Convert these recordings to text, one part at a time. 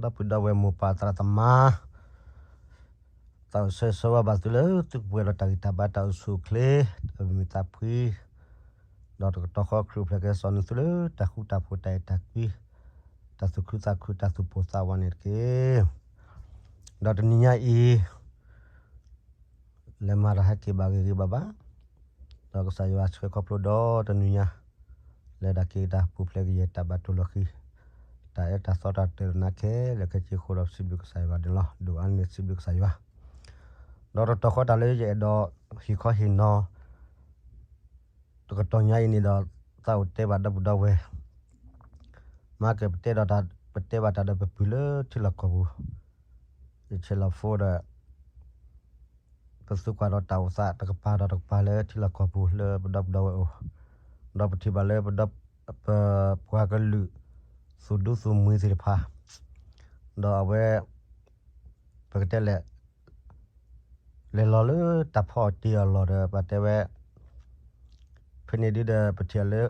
ဒီပုၢ်ဒီဝဲၢ်မိၢ်ပၢ်သရၣ်သမါ, သးအိၣ်ဆၢဂ့ၤဆၢဝါဘၣ်သုလၢသုကပှဲၤဒီးတၢ်ဂံၢ်တၢ်ဘါတၢ်အိၣ်ဆူၣ်အိၣ်ချ့, တၢ်မုာ်သးဖှံ, ဒီးတကတီၢ်ဃီခရံာ်အိၣ်ဖျဲၣ်က့ၤစိာ်န့ၢ်သုလၢတၢ်ဃူတၢ်ဖိးတၢ်အဲၣ်တၢ်ကွံ, တၢ်သူၣ်ခုသးခုတၢ်သူၣ်ပိၢ်သးဝးန့ၣ်တက့ၢ်. ဒီးတနံၤညါအံၤ လဲၤမၤတၢ်ဟဲက့ၤဘၣ်ဂ့ၤဂ့ၤဘၣ်ဘၣ်, ဒီးကစၢ်ယွၤဆှၢခီဖျိဒီတနံၤညါ, လဲၤတၢ်က့ၤတၢ်ပူၤဖျဲးကယဲၢ်တၢ်ဘၣ်တိၢ်လီၢ်ဃံ, တၢ်အဲၣ်တၢ်သီတၢ်တၢၤနာ်ခဲလၢာ်ခဲဆ့အဃိဒီးစံးဘျုးကစၢ်ယွၤန့ၣ်လီၤ. ဒိၣ်အါန့ၢ်စံးဘျုးကစၢ်ယွၤ, ဒီးတတီၢ်ဃီတၢ်လၢယအဲၣ်ဒိးဟ့ၣ်ခီဟ့ၣ်နီၤ တကတီၢ်ညါအံၤန့ၣ်ဒီး သးအိၣ်တဲဘၣ်ဒီပုၢ်ဒီဝဲၢ်, မၤက့ၤပတဲဒီးတၢ် ပတဲဘၣ်တၢ်ဒီးပပုၢ်လၢထံလီၢ်ကီၢ်ပူၤ, ယဆဲးလီၤ phone ဒီး ပသူကွၢ်ဒီးတၢ်အိၣ်သးတကပၤဒီးတကပၤလၢထံလီၢ်ကီၢ်ပူၤလၢပဒီပုၢ်ဒီဝဲၢ်အအိၣ်, ဒီးပထံၣ်ဘၣ်လၢပဒီ ပပှၤကလုာ် သူၣ်ဒူသူၣ်မှံသ့ၣ်တဖၣ်, ဒီးအဝဲ ပကတဲလဲၣ် လဲၤလီၤလၢတၢ်ဖီအီၣ်တ့ၢ်အီၣ်လီၢ်ဒီး ပတဲဝဲ ဖဲန့ၣ်ဒုဒီးပထံၣ်လၢ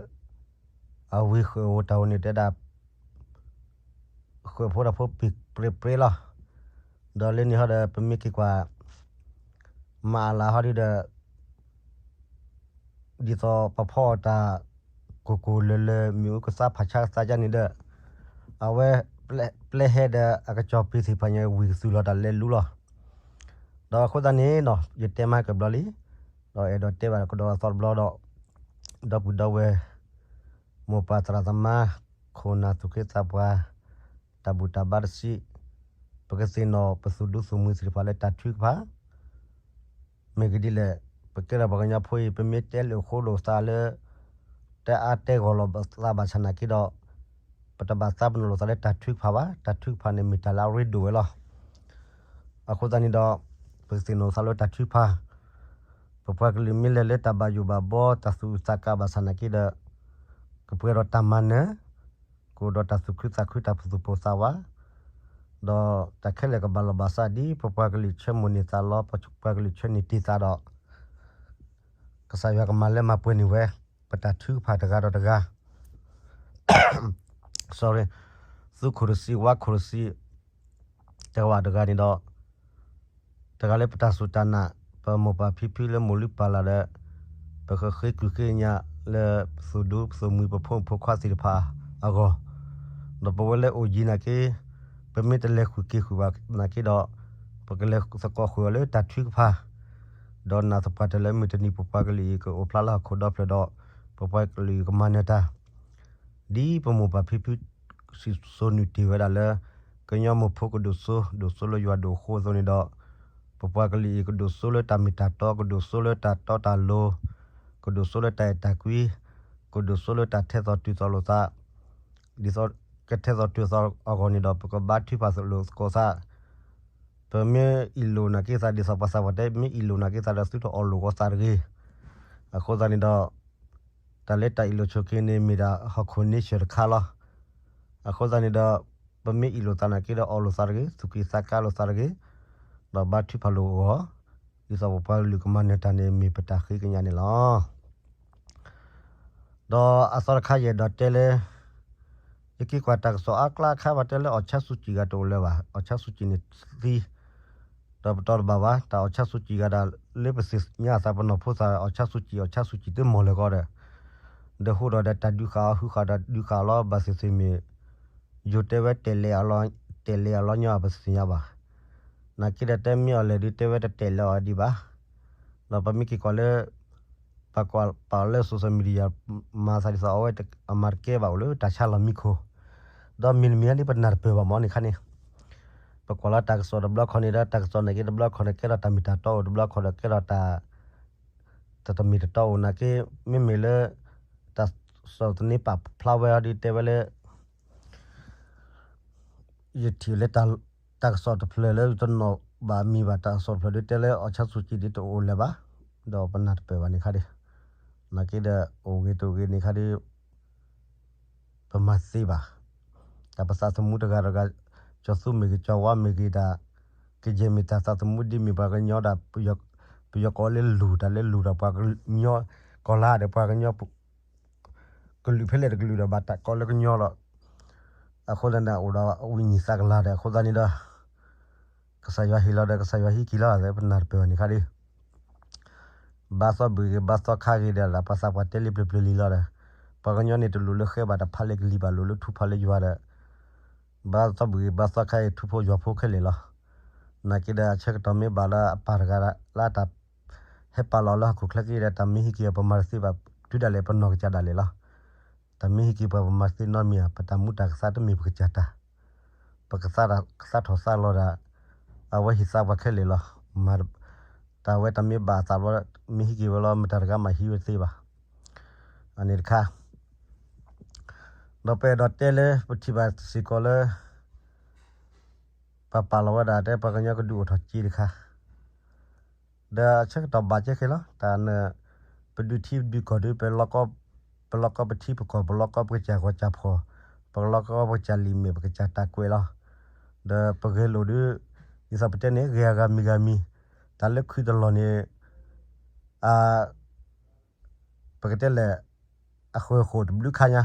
အဝံၤဃုာ်အိၣ်တၢ်အိၣ်န့ၣ်တဲဒၣ် ဃုာ်ဖိတၢ်ဖိပံာ်ပြ့ပြ့လီၤ. ဒီးလၢန့ၣ်ဟီဒီး ပမ့ၢ်က့ၤကွၢ် မၤအလၤဟီဒုဒီး ဒ်သိးပဖီအီၣ်တၢ် ကိၢ်ကိၢ်လၢၤလၢၤ မ့ၣ်အူကသါဖးဆါကသါယါန့ၣ်ဒီး အဝဲ ပျဲဟဲဒီးအကစီၣ်ပ့ၤသ့ၣ်တဖၣ်ညါ ဝံၤကသုးလီၤတၢ်လဲၤလူလီၤ. ဒီးအဃိသတးန့ၣ်နီၤ ယတဲမၤကဘျီလံ, ဒီးအဲၣ်ဒိးတဲဘၣ်ကဒီးအသီတဘျီဒီး ဒီပုၢ်ဒီဝဲၢ် မိၢ်ပၢ်သရၣ်သမါ ခိၣ်နၢ်သူၣ်က့သးပှၢ် တၢ်ဘူၣ်တၢ်ဘါတစံး ပကသ့ၣ်နီၣ်ပသူၣ်ဒူသူၣ်မှံသ့ၣ်တဖၣ်လၢတၢ်ထုကဖၣ် မ့ၢ်ဂ့ၤဒ်လဲၣ်, ပကဲထီၣ်ပှၤကညီဖိအံၤ ပမ့ၢ်တဲလိာ်ဃိလိာ်သးလၢ တဲအါတဲဂီၢ်လိာ်သးဘၣ်ဆၣ်နာ်က့ဒီး ပတဘၣ်သးပ့ၤနီၣ်လိာ်သးလၢတၢ်ထုကဖၣ်ဘၣ်. တၢ်ထုကဖၣ်န့ၣ်မ့ၢ်တၢ်လၢအရ့ဒိၣ်ဝဲလီၤ. အဃိသတးန့ၣ်ဒီး ပကသ့ၣ်နီၣ်သးလၢတၢ်ထုကဖၣ်, ပပှၤကလုာ်မ့ၢ်လဲၤလၢတၢ်ဘၣ်ယိၣ်ဘၣ်ဘီ တၢ်သူၣ်အုးသးကးဘၣ်ဆၣ်နာ်က့ဒီး ကပှဲၤဒီးတၢ်မၤနၢၤ, ကအိၣ်ဒီးတၢ်သူၣ်ခုသးခု တၢ်သူၣ်ပိၢ်သးဝး, ဒီးတၢ်ခဲလၢာ်ကဘၣ်လီၢ်ဘၣ်စး ဒ်ပပှၤကလုာ်ဆၢမိၣ်န့ၢ်သးလီ ပပှၤကလုာ်ဆၢန့ၢ်တ့ၢ်သးဒီး ကစၢ်ယွၤကမၤလၢမၤပှဲၤန့ၢ်ဝဲ ပတၢ်ထုကဖၣ်တဂၤဒီးတဂၤ sorry, သူခိၣ်တစံး ဝါခိၣ်တစံး တဂၤဘၣ်တဂၤန့ၣ်ဒီး တဂၤလၢပတၢ်စူၢ်တၢ်နာ် ပမိၢ်ပၢ်ဖံဖုလၢမိၢ်လုၢ်ပၢ်လၢ်ဒီး ပကဃ့ကုၢ်ဃ့ညါလၢပသူၣ်ဒူပသူၣ်မှံပဖိမုၣ်ဖိခွါသ့ၣ်တဖၣ်အဂီၢ်, ဒီးပဝဲလၢအိၣ်ယံၤနာ်က့ ပမ့ၢ်တလဲၤဃုာ်က့ၤဃုာ်ဘၣ်နာ်က့ဒီး ပကလဲၤသကိးဃုာ်အီၤလၢတၢ်ထုကဖၣ်, ဒီးနာ်သပှၢ်တၢၢ်လၢမုၢ်တနံၤပပှၤကလုာ်အံၤကအိၣ်ဖျါလၢဟီၣ်ခိၣ်ဒီဖျၢၣ်ဒီး ပပှၤကလုာ်အံၤကမၤနၢၤတၢ် ဒ်ပမိၢ်ပၢ်ဖံဖု စံးစိၤနုာ်တ့ၢ်ဝဲဒၣ်လၢ ကညီမိၢ်ဖိကဒိၣ်စိ ဒိၣ်စိလၢယွၤဒိၣ်အဃိအသိးန့ၣ်ဒီး ပပှၤကလုာ်အံၤကဒိၣ်စိလၢတၢ်မ့ၢ်တၢ်တီ ကဒိၣ်စိလၢတၢ်တီတၢ်လိၤ ကဒိၣ်စိလၢတၢ်အဲၣ်တၢ်ကွံ ကဒိၣ်စိလၢတၢ်ထဲသိးတုၤသိးလိာ်သး ဒ်သိးကထဲသိးတုၤသိးအဂီၢ်န့ၣ်ဒီး ပကဘါထုကဖၣ်လိာ်သကိးသး ပမ့ၢ်အ့ၣ်လိာ်နာ်က့သး ဒ်သိးပှၤသးပှၢ်တဲ မ့ၢ်အ့ၣ်လိာ်နာ်က့သးဒီး သုတအီၣ်လိာ်ကီးသးတဂ့ၤ. အဃိသတးန့ၣ်ဒီး တၢ်လၢတၢ်အ့ၣ်လိာ်ဆိးက့န့ၣ် မ့ၢ်ဒၣ်ဟီၣ်ခိၣ်န့ဆၢၣ်တခါလီၤ. အဃိသတးန့ၣ်ဒီး ပမ့ၢ်အ့ၣ်လိာ်သးနာ်က့ဒီး အီၣ်လိာ်သးတဂ့ၤ, သူၣ်က့သးကါလိာ်သးတဂ့ၤ, ဒီးဘါထုကဖၣ်လိာ်အဂီၢ်, ဒ်သိးပပှၤကလုာ်ကမၤနၢၤတၢ်န့ၣ် မ့ၢ်ပတၢ်ဃ့ကညးန့ၣ်လီၤ. ဒီးအသီတခါယအဲၣ်ဒိးတဲလၢ ယက့ၤကွၢ်တၢ်ကစီၣ်အါကျါအခါ ဘၣ်တဲလၢ အောင်ဆန်းစုကြည် ဂၤတအိၣ်လၢၤဘၣ်, အောင်ဆန်းစုကြည် န့ၣ်သံ, ဒီးပတီၢ်တဘၣ်ဘၣ်, တၢ် အောင်ဆန်းစုကြည် ဂၤဒၣ်လၢပသ့ၣ်ညါအသးပနီၢ်ဖိသၣ် အောင်ဆန်းစုကြည် အောင်ဆန်းစုကြည် တမီၢ်လၢၤကီးဒီး, ဒီးဟူးဒီးတၢ်ဒုးဃာ်အီၤ ဟုဃာ်ဒီးဒုးဃာ်အီၤလီၤ ဘၣ်သ့ၣ်သ့ၣ်မ့ၢ် ယိၤတဲဝဲတဲလဲၣ်အီၤလီၤ, တဲလဲၣ်အီၤလီၤညီ ပသ့ၣ်ညါဘၣ်. နာ်က့ဒီးတဲမ့ၢ်အီၤလဲၣ်ဒုးတဲဝဲတတဲလဲၣ်အီၤဒံးဘၣ်. ဒီးပမ့ၢ်က့ၤကွၢ်လၢ ပကွၢ်ပာ်အီၤလၢ social media မၤသးဒ်သိးအဝဲအမၤတကဲဘၣ်အိၣ်လၢတၢ်ဆါလီၤမံခိၣ်, ဒီးမ့ၢ်တမ့ၢ်န့ၣ် ပနၢ်တပၢၢ်ဘၣ်မ့ၢ်န့ၣ်ခါန့ၣ်, ပကွၢ်လၢတၢ်ကစီၣ်တဘျီခီန့ၣ်ဒီး တၢ်ကစီၣ်န့ၣ်က့တဘျီခီန့ၣ် ကဲထီၣ်တၢ်မ့ၢ်တၢ်တီအိၣ် တဘျီခီဒီးကဲထီၣ်တၢ် တၢ်တမ့ၢ်တတီအိၣ်နာ်က့, မ့မ့ၢ်လၢ တၢ်ကစီၣ်သန့ပာ်ဖျါဝဲအီၤဒုးတဲဝဲလၢ ယထံၣ်လၢ တၢ်ကစီၣ်တဖျၢၣ်လၢတနီၣ်ဘၣ်မံၤဘၣ် တၢ်ကစီၣ်တဖျၢၣ်ဒုးတဲလၢ အောင်ဆန်းစုကြည် ဒုးတအိၣ်လၢၤဘၣ်, ဒီးပနၢ်တပၢၢ်ဘၣ်န့ၣ်ခါဒီး, နာ်က့ဒီး အိၣ်ဂ့ၤတအိၣ်ဂ့ၤန့ၣ်ခါဒီး ပမၤသ့ဘၣ်, တၢ်ပသးသမူတဂၤတဂၤ, ကၠီၤသူမ့ၢ်ဂ့ၤ ကၠီၤဝါမ့ၢ်ဂ့ၤဒၣ်, ကယဲၢ်မ့ၢ်တၢ်သးသမူဒ်မ့ၢ်ပှၤကညီဒၣ်, ပယီၤကိးလၢလူၤ တၢ်လၢလူၤဒီးပှၤကညီ, ကီၢ်လါဒီးပှၤကညီ ကလုာ်ဖဲလဲၣ်တကလုာ်ဒီးဘၣ်တၢ်ကိးလၢကညီလီၤ. အဃိသတးန့ၣ် အိၣ်ဒီးဝံနံၤသးကလၤဒီး အဃိသတးန့ၣ်ဒီး ကစၢ်ယွၤဟ့ၣ်လီၤဒီး ကစၢ်ယွၤဟံးက့ၤလီၤ ပနၢ်တပၢၢ်အီၤန့ၣ်ခါဒီး ဘါသီဘုၣ်ဂ့ၤ ဘါသီခါဂ့ၤဒီး ပှၤသးပှၢ်တဲလံပျၢၤပျၢၤလံလီၤဒီး ပှၤကညီန့ၣ် တလိၣ်လၢဃဲဘၣ်တဖးလၢကလံၤဘၣ် လိၣ်လၢထူဖးလၢယွၤဒီး ဘါသီဘုၣ်ဂ့ၤ ဘါသီခါဂ့ၤ ထူဖိယွၤဖိခဲလၢာ်လီၤ. နာ်က့ဒီး အဆၢကတီၢ်မ့ၢ်ဘၣ်လၢအပၢ်တဂၤလၢအတၢ် ဟဲပာ်လီၤလၢဟီၣ်ခိၣ်ချၢက့ဒီး တၢ်မ့ၢ်ဟံးက့ၤအီၤ ပမၤတသ့ဘၣ် တုၤဒၣ်လဲာ်ပနီၢ်ကစၢ်ဒၣ်လဲာ်လီၤ. တၢ်မ့ၢ်ဟံးက့ၤပှၤ ပမၤတသ့နီတမံၤဘၣ် ပတၢ်မူတၢ်ကသါတမ့ၢ်ပကစၢ်တၢ် ပကသါထီၣ်သါလီၤဒၣ် အဝဲဟ့ၣ်သးပှၤခဲလၢာ်လီၤ. မ့ၢ်တၢ်ဝဲတၢ်မ့ၢ်ဘၣ်အသးဘျီ မ့ၢ်ဟံးက့ၤဝဲလီၤ မတၤတဂၤမးဟံးဝဲတသ့ဘၣ်. အန့ၣ်တခါ ဒီးပအဲၣ်ဒိးတဲလၢ ပထံၣ်ဘၣ်စ့ၢ်ကီးလၢ ပပာ်လီၤဝဲဒၣ်တဲ ပှၤကညီကဒုးအိၣ်ထီၣ်စ့တခါ ဒီးအဆၢကတီၢ်ဘၣ်ကဲခဲလီၤ. တၢ်န ပဒုးထံပဒုးကီၢ်ဒီး ပလီၢ်ကီပထံပကီၢ် ပလီၢ်ကီပကစၢ်ဂီၤစၢ်ဖှီၣ် ပလီၢ်ကီပကစၢ်လံာ်မဲာ် ပကစၢ်တၢ်ကွဲးလီၤ. ဒီးပဂဲၤလိာ်ဒီး ဒ်သိးပတဲန့ၣ် ဂဲၤအဂၤမံၤဂၤမံၤ တၢ်လၢခုတလီၢ်န့ၣ် အ ပကတဲလဲၣ် အဃၢၤဃိၣ်တဘျုးခါညါ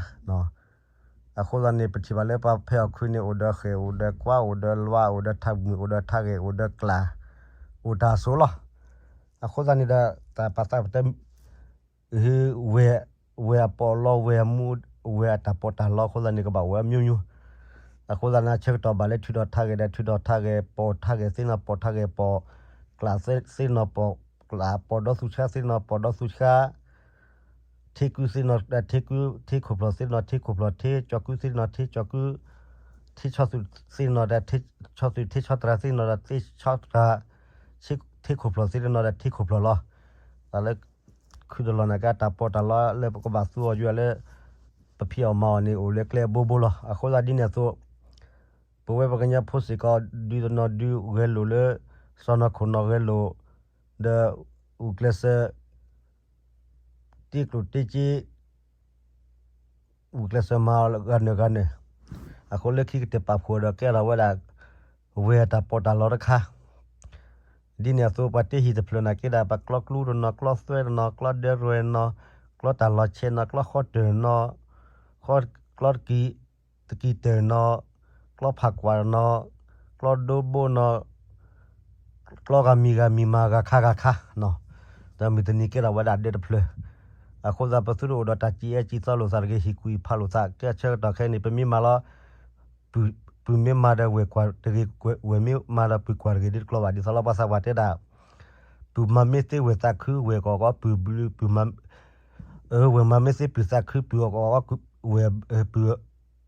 အဃိသတးန့ၣ် ပထံၣ်ဘၣ်လၢပှၤဖဲအီၣ်ခုန့ၣ် အိၣ်ဒီးဃဲၣ် အိၣ်ဒီးကွါ အိၣ်ဒီးလွါ အိၣ်ဒီးထးမုၢ် အိၣ်ဒီးထးဂဲၤ အိၣ်ဒီးကျး အိၣ်တၢ်အစိၤလီၤ. အဃိသတးန့ၣ်ဒီး တၢ်ပာ်သးပတဲ ဝဲၢ်အပီးလီ ဝဲၢ်အမူ ဝဲၢ်အတၢ်ပီးတၢ်လီ အဃိသတးန့ၣ် ကဘၣ်အိၣ်ဝဲအမျိုးမျိုး အဃိသတးန့ၣ် အဆၢကတီၢ်ဘၣ်လၢထုးထီၣ်ထးဂဲၤဒီး ထုးထီၣ်ထးဂဲၤ ပီးထးဂဲၤသ့ၣ်နီၤ ပီးထးဂဲၤပီး ကျးသ့ၣ်နီၤ ပီးကျး ပီးဒီသူၣ်ဆှါသ့ၣ်နီၤ ပီးဒီသူၣ်ဆှါ ထ့ကုသ့ၣ်နီၤ ထ့ကု ထ့ခိၣ်ဖျီၣ်သ့ၣ်နီၤ ထ့ခိၣ်ဖျီၣ် ထ့ကၠီၤကုသ့ၣ်နီၤ ထ့ကၠီၤကု ထ့ဆီသုးသ့ၣ်နီၤဒီး ထ့ဆီသုး ထ့ဆီတြၤသ့ၣ်နီၤဒီး သ့ဆီတြၤ ထ့ခိၣ်ဖျီၣ်သ့ၣ်နီၤဒီး ထ့ခိၣ်ဖျီၣ်လီၤ. တၢ်လၢ ခုတလီၢ်န့ၣ်က တၢ်ပီးတၢ်လီလၢပကဘၣ်သူအီၤယွၤလၢ ပဖံးအီၣ်မၤအီၣ်န့ၣ် အိၣ်လၢကျဲအဘိဘိလီၤ. အဃိသတးဒ်န့ၣ်အသိး ပဝဲပှၤကညီဖိစ့ၢ်ကီး ဒုးတနီၤဒုးဂဲၤလိာ်လၢ စီၤနီၤခိၣ်နီၤဂဲၤလိာ် ဒီး ဂုာ်ကျဲးစၢး တ့ကျိၣ်တ့စ့ ဂုာ်ကျဲးစၢးမၤအီၤဂၤနၢၤဂၤနၢၤ အဃိလၢခံကတၢၢ်ပာ်ဖှိၣ်ဒီးကဲထီၣ်ဝဲဒၣ် ဝဲၢ်တၢ်ပီးတၢ်လီတခါ ဒ်န့ၣ်အသိး ပှၤတ့ဟံၣ်တဖျၢၣ်နာ်က့ဒၣ် ပကျီကျူတနီၤ ကျီသွဲတနီၤ ကျီဒၢရွဲနီၤ ကျီတၢ်လီၤဆဲးနီၤ ကျီဃီတၢၢ်နီၤ ကျီတကံၢ် တကံၢ်တၢၢ်နီၤ ကျီဖးကွၢ်နီၤ ကျီဒိဘိနီၤ ကျီဂၤမံၤဂၤမံၤမၤဂၤခါဂၤခါနီၤ ဒီးမုၢ်တနံၤကဲထီၣ်ဝဲဒၣ်ဒၢတဖျၢၣ် အဃိသတးပသုတအိၣ်ဒီးတၢ်စံးအဲၣ်စံးသီလိာ်သးတဂ့ၤ ဟ့ၣ်ကူၣ်ဟ့ၣ်ဖးလိာ်သး ကဲအဆၢကတီၢ်ခဲအံၤန့ၣ် ပမ့ၢ်မၤလီၤ ပုၢ်မ့ၢ်မၤဒီးဝဲၢ်ကွၢ်တဂ့ၤ ဝဲၢ်မ့ၢ်မၤဒီးပုၢ်ကွၢ်တဂ့ၤ ဒ်တကျိၤဘၣ် ဒ်သိးလီၤပှၤသးပှၢ်တဲဒၣ် ပုၢ်မၤမ့ၢ်သ့ဝဲၢ်သးခု ဝဲၢ်ကအီၣ်ကီးပုၢ်ဘျုး ပုၢ်မၤ ဝဲၢ်မၤမ့ၢ်သ့ပုၢ်သးခု ပုၢ်အီၣ်ကီးဝဲၢ် ပုၢ်ကအီၣ်ကီးဝဲၢ်ဘျုး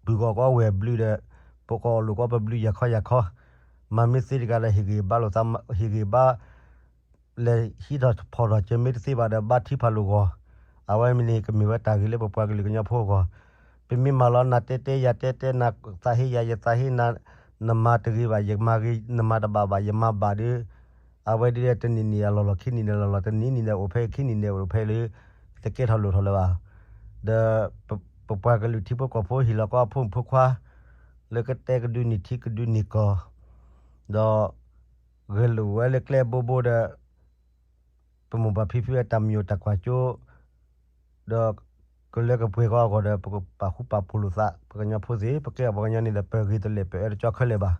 ဒီး ပကအီၣ်လိာ်ကီးပဘျုးယၤခီယၤခီ မၤမ့ၢ်သ့တဂၤဒီး ဟ့ၣ်ဂ့ၤဘါလိာ်သး ဟ့ၣ်ဂ့ၤဘါ လဲၤဟံးထီၣ်ဖီၣ်ထီၣ်စၢၤမ့ၢ်တသ့ဘၣ်ဒီး ဘါထုကဖၣ်လိာ်ဂီၢ် အဝဲမ့ၢ်န့ၣ် ကမ့ၢ်ဝဲတၢ်ဂ့ၤလၢပပှၤကလုာ်ကညီဖိအဂီၢ် ပမ့ၢ်မၤလီၤနၤတဲတဲယၤတဲတဲ နသးဟ့ယၤယသးဟ့ နမၤတဂ့ၤဘၣ် ယမၤဂ့ၤ နမၤတဘၣ်ဘၣ် ယမၤဘၣ်ဒီး အဝဲဒ်လဲၣ်တနံၣ်နံၣ်အလီၢ်လီၢ် ခံနံၣ်နံၣ်လီၢ်လီၢ် တနံၣ်နံၣ်န့ၣ်အိၣ်ဖဲ ခံနံၣ်နံၣ်အိၣ်ဖဲလၢ တကဲထီၣ်လိၣ်ထီၣ်လၢၤဘၣ်. ဒီး ပပှၤကလုာ်ထံဖိကီၢ်ဖိဟ့ၣ်လီၤကီးအဖိမုၣ်ဖိခွါ လၢကတဲကဒုးန့ၢ်ထံကဒုးန့ၢ်ကီၢ် ဒီး ဂဲၤလိာ်ဝဲလၢကျဲဘိဘိဒီး ပမိၢ်ပၢ်ဖံဖုအတၢ်မံၤအိၣ်တၢ်ကွၢ်စိ ဒီးကလၢကပှဲၤကီးအဂီၢ်ဒီး ပကပာ်ဃူပာ်ဖိးလိာ်သး ပှၤကညီဖိသ့ၣ် ပကဲပှၤကညီန့ၣ်ဒီး ပဂ့ၤတလဲၣ် ပအၢတကၠီခဲလၢာ်ဘၣ်,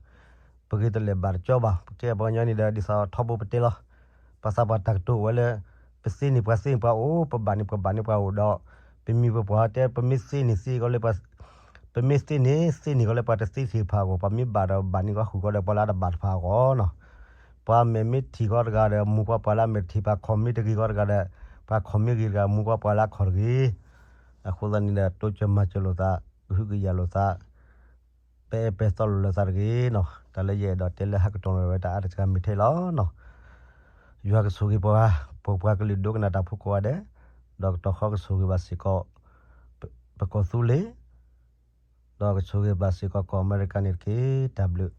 ပဂ့ၤတလဲၣ်ဘၣ်တကၠီဘၣ်, ပကဲပှၤကညီန့ၣ်ဒီး ဒ်သိးထီဘိပတဲလီၤ, ပှၤသးပှၢ်တၢ်ကတိၤဝဲလၢ ပသ့န့ၢ်ပှၤသ့န့ၢ်ပှၤအိၣ်, ပဘၣ်န့ၢ်ပှၤဘၣ်န့ၢ်ပှၤအိၣ်ဒီး ပမံၤပပှၢ်တဲ ပမ့ၢ်သ့န့ၣ်သ့ကီးလၢ ပမ့ၢ်သ့န့ၣ် သ့န့ၢ်ကီးလၢပှၤတသ့သ့ၣ်တဖၣ်အဂီၢ်, ပှၤမ့ၢ်ဘၣ်ဒီးဘၣ်န့ၢ်ကီးဃုာ်ကီးဒီးပှၤလၢအတဘၣ်တဖၣ်အဂီၢ်နီၤ. ပှၤမဲာ်မ့ၢ်ထံၣ်ကီးတဂၤဒီး မူၤကွၢ်ပှၤလၢအမဲာ်ထံၣ်, ပှၤခီၣ်မ့ၢ်တဂ့ၤကီးတဂၤဒီး ပှၤခီၣ်မ့ၢ်ဂ့ၤတဂၤ မူၤကွၢ်ပှၤလၢအခီၣ်တဂ့ၤ. အဃိသတးန့ၣ်ဒီး တိစၢၤမၤစၢၤလိာ်သး, ကဟုကယာ်လိာ်သး, ပအဲၣ်ပဲာ်သီလိာ်လိာ်သးတဂ့ၤနီၤ. တၢ်လၢယအဲၣ်ဒိးတဲလၢဟးကတီၢ်န့ၣ်ဝဲ တၢ်အါတစှၤမ့ၢ်ထဲလီၤနီၤ. ယွၤကဆိၣ်ဂ့ၤပှၤ, ပပှၤကလုာ်ဒိကနၣ်တၢ်ဖိကိးဂၤဒဲး, ဒီးကတီၤဃီကဆိၣ်ဂ့ၤဘၣ်စ့ၢ်ကီး ပကီၢ်သူလ့ၤ, ဒီးကဆိၣ်ဂ့ၤဘၣ်စ့ၢ်ကီးကီၢ်အမဲရကၤန့ၣ်တက့ၢ်. တၢ်ဘျုး